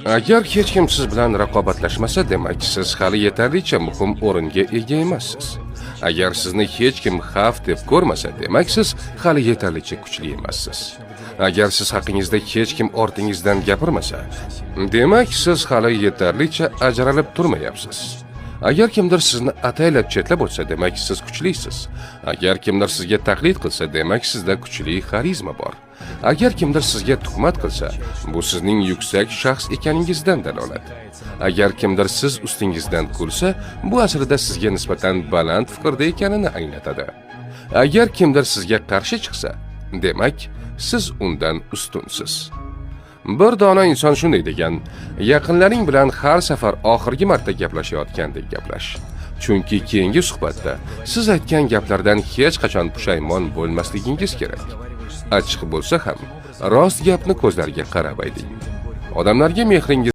Agar hech kim siz bilan raqobatlashmasa, demak, siz hali yetarlicha muhim o'ringa ega emassiz. Agar sizni hech kim xavf deb ko'rmasa, demak, siz hali yetarlicha kuchli emassiz. Agar siz haqingizda hech kim ortingizdan gapirmasa, demak, siz hali yetarlicha ajralib turmayapsiz. Agar kimdir sizni ataylab chetlab o'tsa, demak, siz kuchlisiz. Agar kimdir sizga taqlid qilsa, demak, sizda kuchli xarizma bor. Agar kimdir sizga tuhmat qilsa, bu sizning yuksak shaxs ekaningizdan dalolat. Agar kimdir siz ustingizdan kulsa, bu aslida sizga nisbatan baland fikrda ekanini anglatadi. Agar kimdir sizga qarshi chiqsa, demak, siz undan ustunsiz. Bir dono inson shunday degan: "Yaqinlaring bilan har safar oxirgi marta gaplashayotgandek gaplash. Chunki keyingi suhbatda siz aytgan gaplardan hech qachon pushaymon bo'lmasligingiz kerak." Achchiq bo'lsa ham, rost gapni ko'zlariga qarab ayting. Odamlarga mehringiz